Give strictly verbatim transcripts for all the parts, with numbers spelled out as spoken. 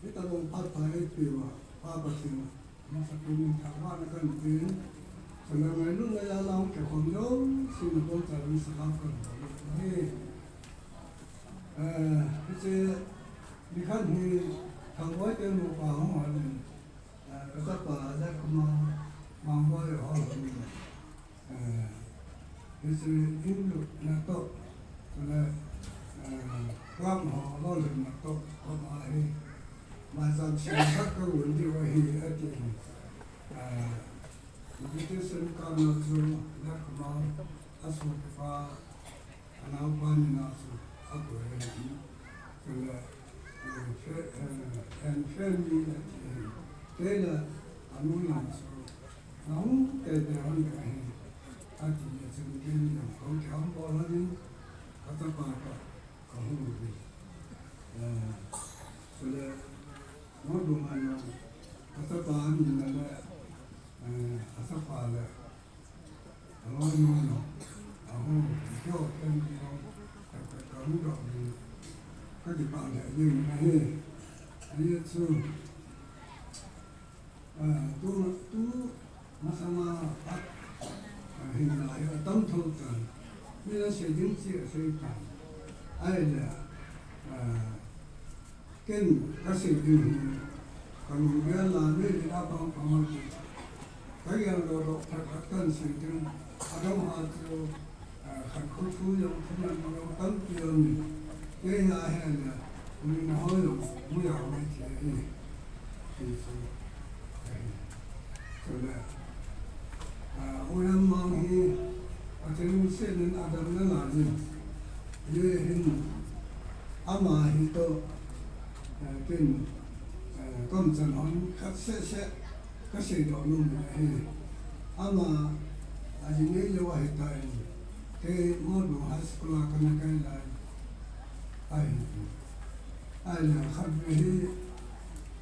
Hitabang phat pha eipeuva, Pa Pathen, masa tunin thangvahna kahin pein, chule ngailutna jal a hung kikhom jouse nabonchauvin salam kahin bol ahi. Eh, hiche nikhat hi Thangboi te nupa hung hon in, eh, kachapa Letkhomang, Mangboi ho hon in, eh, hiche in lutna toh, chule, eh, club ho lolhinna toh, koma hi, maicham seh khat kagon diu ahi, atin, eh, invitation card na chu Letkhomang asopipa, anaopa nina chu abol ahi. Chule, eh, fe-, eh, and family ati ahi. Keile anu na chu nahung teitei hon ding ahi, ati a chun ken jong kahung kihambol lhonin, kachapa toh kahung uvin. Eh, chule, Moduman jong kachapa amin le, eh, achapa le, aloi nu jong, aho, kio ken jong, ka, ka, kahung doh uvin, kakipah lheh jeng ahi. Ajeh chu, eh, tu, tu, masanga, ah, ah, hinna hi atam tho tan. Mi nasei ding chu asei tan. Ahile, ah, ken kasei ding hi, kalunggel a mi ni abang pang a chu, kagel doh doh phat phat kahin sei ding. Adang a chu, ah, khankho thu jong, thuman jong tampi aumin. Kei hi ahile, mi na ho jong, mu jao mai thei ahi. Ti chu, ahi. Chule, ah, U Hemmang hi, Pathen lungset in adamna lai in, hijeh hin, ama hi toh, eh, ken, eh, kamchan hon khat seh seh, kasei doh nom in ahi. Ama, aji neilou ahitan, kei Moduman High School a kana kai lai ahi. Ahile khatvei hi,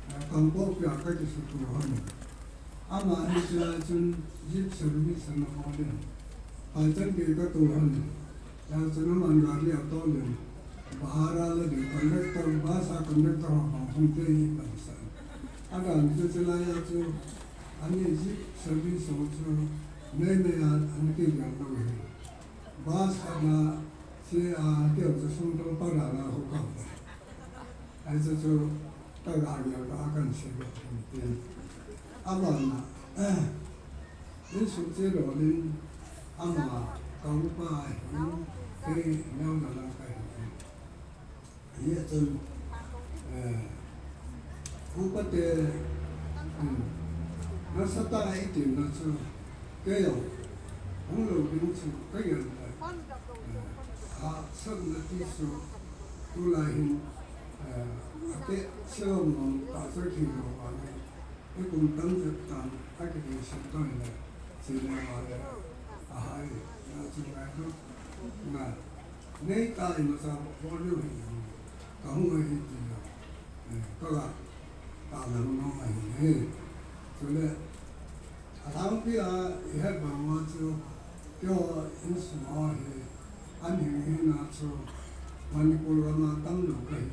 eh, Kangpokpi a kakisuto hon. Ama hi chulai chun jeep service ana bol in. Phaicham gei kato hon. Hijeh chun aman gari atol in. Bhara la ding conductor, bus a conductor ho bang hung te hi bang san. Adan chu chulai a chu, ani jeep service ho chu, meimei a, ana kigel lou hi. Bus khat na, che a, keu chu sung tong para na ho ka. Ai chu chu, ka ga ya ka kan se ba tin. Abana, in su che lo lin, ama, ka upa, in, ke, neo na lang ka hin. Hijeh chun, eh, upa te, um, nasatah a itina chu, kei jong, hung lou ding chu, ka gel le, eh, hahsatna ti chu, tulai hin, eh, ate, se lom lom, tahsa khi lou a le, ikum tam jep tan, akidei sem tan le, che le a le, ahai, na chu ngai lou, na, Nei ta imacha bol leu hi, kahung ahi ti, eh, kaga tahlang nom ahi. Chule, alhangpi a ihet bang uva chu, keiho insung ho hi, an hing hina chu, Manipur gam a tamlou kahi.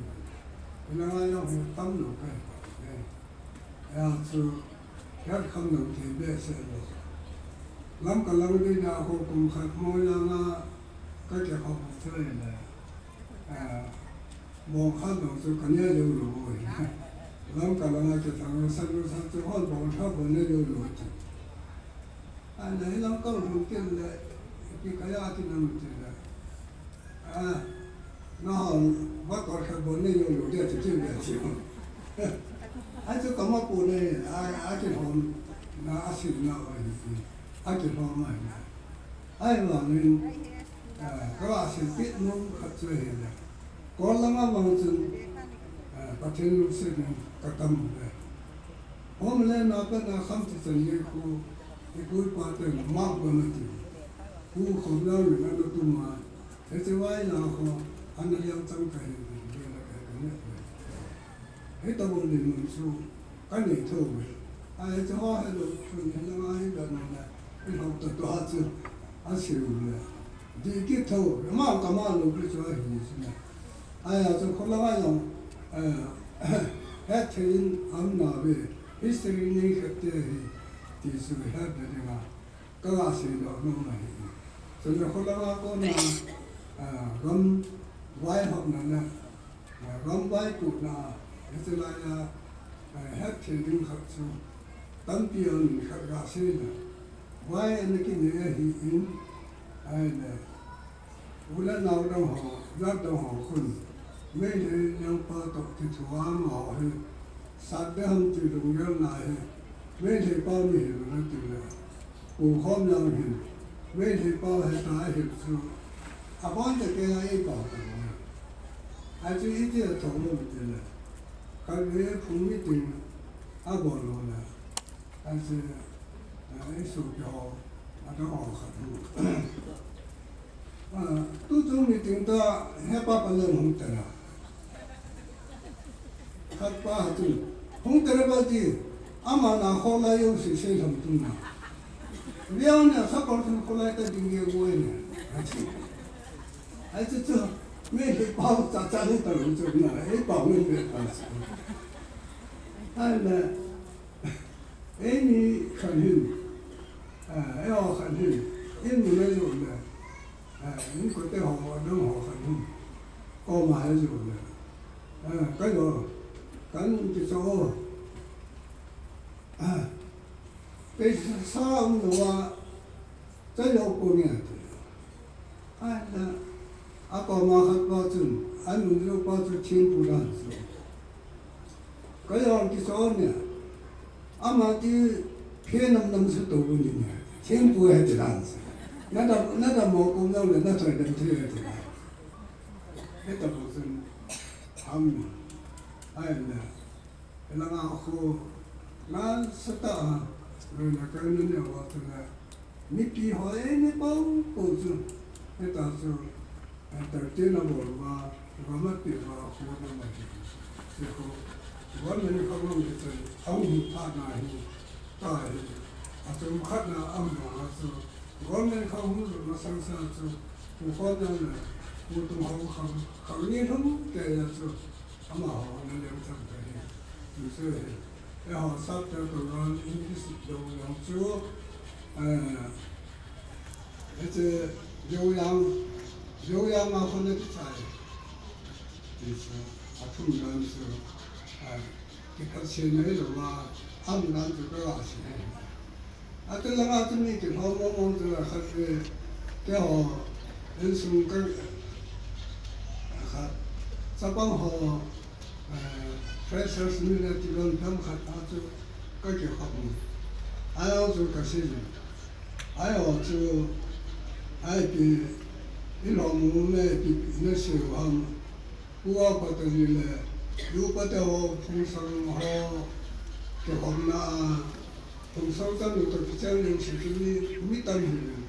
Hilanga jong hi tamlou kahi. Hijeh chun, hetkham lou thei behseh lou. Lamka lang ding a ho kum khat Moirang a kakikhop thei le, eh, bong khat lou chu kaneh lou lou. Lamka lang a kithang lou, san lou san chu hon bong tha bong neh lou lou chu. Ahile hilang kong hung tin le, ipi kaya ti nang ti le. Ah, nahon, va kor khat bol nei lou lou dia ti ti le ti. Ai chu kama pu le, ai, ai ti hom, na asil na oi ti. Ai ti hom ai na. Ahivangin, ah, ka asil pi nung khat chu hi le. Kol langa vang chun, ah, Pathen lungset in ka tam le. Homeland a pat a kham ti chan nge khu, ipu ipa ten map gam ati. Khu khom jao in ana tum a, hiche vai la khu, ana liang chang kahi, ve la kahi, ka neh ve. Hitobang dinmun chu, ka nei thou ve. A hiche ho helou, chun hilanga hi dan le, i lhou ta tua chu, a siu le. Di kit thou, ma ka ma lou pi chu ahi ni chu le. Ahi a chu kholanga jong, eh, Hetthei in aum nauve, history neikhat te hi, ti chu hetna dinga ka ga seidoh nom ahi. Chule kholanga kona, ah, gam vaihopna le, ah, gam vaipohna, hiche laiya, ah, hetthei ding khat chu tampi aum in khat ga seina. Vai ana kinei ahin, ahile, u le nao dang ho, jat dang ho khun, Meitei lengpa toh kithoa amaho hi, sat ding ham ti lunggel na hi, Meitei pau mihem ana ti le, Pu Khomjang hin, Meitei pau heta ahil chu, abon te kei a eipao ta lou. Achu iti a thong lou ti le, khatvei phung meeting abol lou le, achu, ah, isopi ho, adang ho khat hu. Ah, tuchung meeting ta hepa pa leng hung tera. Khat pa ha chu, hung tera ba ti, ama na kholai jouse sei lhom tung na. Veu na sa kol thum kholai ta ding ye goi ne. Achu chu, Meitei pau cha cha ni ta lou chu na, eipao ngen ve ta chu. Ahile, eini khat hin, ah, eiho khat hin, in mun a jong le, ah, inkote ho, adang ho khat hin, koma hi jong le, ah, ka jo, kan kicho, ah, paisa um lou a, cha jo ko nge ati. Ahile, akoma khat pa chun, anungjui pa chu thempu dan chu. Ka jong kicho ne, ama ti phe nam nam chu tou ni ne, thempu he ti dan chu. Na dam, na dam mo kum jong le, na thoi dam thei he ti dan. Heta bou chun, ham, ahile, Langa kho, nasatah a, loina kaina neo a chule, mipi ho eini pou pou chu, heta chu, entertain abol uva, gam apeh uva, kho na ma hi. Chu kho, government khang jong hichun, ahung phat na hi, ta hi, achom khat na aum vang a chu, government khang hung lut masang sa chu, Pu Khomjang le, Pu Tumhao khang, khang ni lhum kei a chu, Amaho ana lengchan kahi, ti chu ahi. Eiho sapte program English Jouyang chu, eh, hiche Jouyang, Jouyang a khun akichai. Ti chu, athum dan chu, eh, kikhat se nai louva, aum dan chu ka ga sei ahi. Ati langa tuni kilhom mong mong tula khat ve, keiho insung ka khat, chapang ho, eh, freshers meet ati lon phem khat a chu ka kikhop u. Ahi chu ka sei le. Ahi chu, ahi pi, ilhom u le pi, pi na sei u ham. Pu Aupatali le, Pu Pateo, Phungsang ho, kikhopna a, Phungsang chanu toh kichen ding seh chu mi, mi tam hi.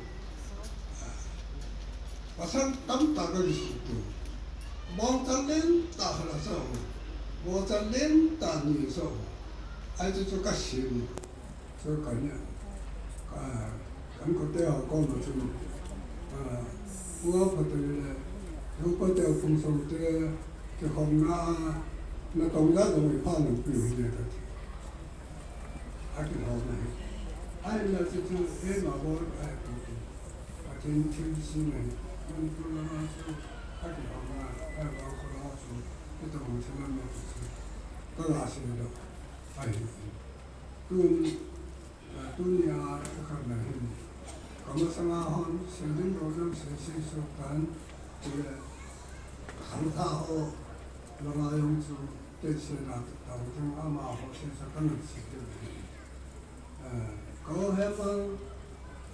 Pasal tamtah ka kisuh tu. Bongchal lentah khat a sa u. Bongchal lentah ni sa u. Ahi chu chu ka sim. Chu ka nia, ka, kan kote ho koma chun, ah, Pu Aupatali le, Pu Pateo Phungsang te, kikhopna a, natong jat jong ipha lampi u hile kati. Akilhom ahi. Ahinla chu chu, eima bol ahi tu. Pathen thilsem ahi. Manipur lama chu, akilhom a, ahi bang kho lama chu, kitong thil lam ahi chu. Ka ga seidoh ahi. Tun, ah, tunia kakhatna hin, kamasanga hon, Selvin Rojang sei sei soh tan, chule, khangthah ho, langa jong chu, teiseina tao jong amaho sei sa kana sei ding ahi. Ah, Kouhemang,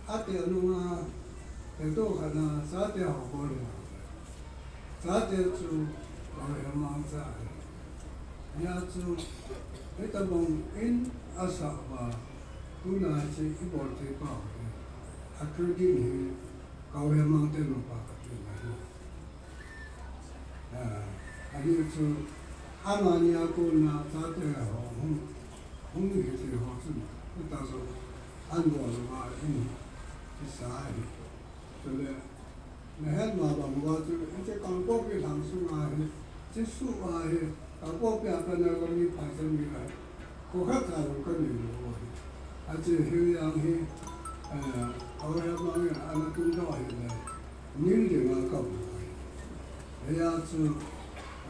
Ati anunga, eto khana, chate ho bol le. Chate chu, Kouhemang cha ahi. Hia chu, hitabang in asah uva, tuna hiche ibol thei pau hi. A credit hi, Kouhemang te nupa kati na hi. Ah, ahi chu, amani a kona chate ho hung, hung hithei ho chun, hita chu, an bol uva in, kisa ahi. Chule, nahet ma bang uva chu, hiche Kangpokpi lhang sunga hi, Jesu ahi, a ko pia ka na ka mi pha chan mi ahi. Ko khat a lo ka nei lo ahi. A che hi yang hi, eh, a we ma nge ana tung do ahi le. Ni de ma ka bu ahi. He ya chu,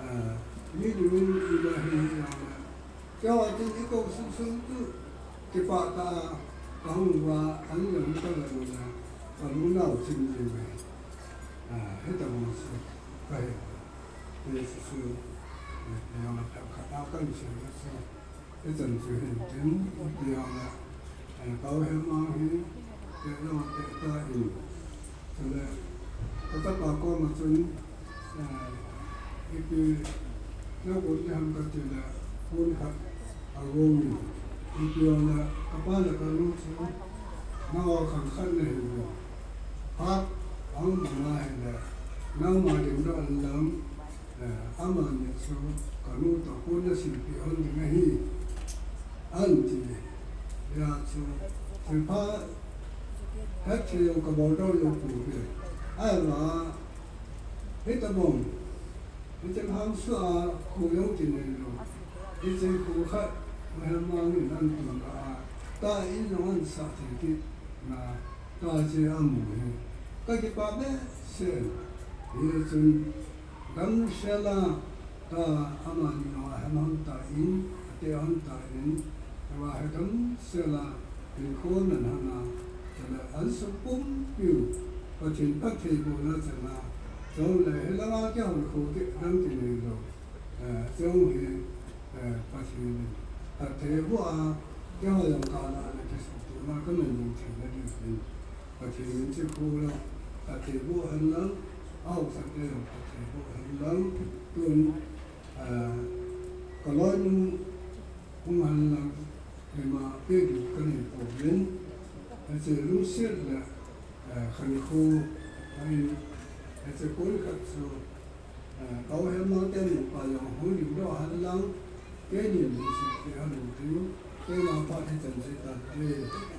eh, ni de ni ni ma hi hi yang le. Kei a tin i ko sung sung tu, kipah tah a, ka hung uva, an jong ka la u na, ka lungnau chim jeng e. Ah, hetobang chu ka he. Hiche chu, eh, eh, phat khat a kan sei na chu, hichan chu hin tin, ipi ham le, eh, Kau Hemang hi, kei jong kei ta in, chule, ka chapa koma chun, eh, ipi, na got le ham ka ti le, phone khat a gong in, ipi ham le, ka pa le ka nu chu, nangho khang khat na hi le, phat, ahung mang a hi le, nangma ding doh hen lang, eh, amani chu, ka nu toh phone na silpeh hon ding ahi, an ti. Hia chu, thilpha, hetthei jong ka bol doh lou pouve. Ahivang, hitobang, hiche hangsan a kho jong kinei lou. Hiche kho khat, Kau Hemang in an tun a, ta in jong an sah thei kit na, ta che amu hi. Ka kipah behseh. Hichun, damsel a, ta amani jong a hem hon tan, ate hon tan, ava he damsel a, hinkho man hon a, chule an sung pumpiu, Pathen phattheibohna chang a, chule hilanga kihou kho kit dang kinei lou. Eh, chule hi, eh, Pathen in phattheiboh a, kihou jong ka la le kisutohna ka man jing theina ding in. Pathen in hiche kho la, phattheiboh hen lang, ahaosa te jong phattheiboh hen lang, tun, eh, ka loinu hung hen lang, keima pe ding ka nei pouvin, hiche lungset le, eh, khankho, ahin, hiche kon khat chu, eh, Kau Hemang te nupa jong hung lim doh hen lang, keinin lungset pe hen lang tin, keima phat hichan chu tante.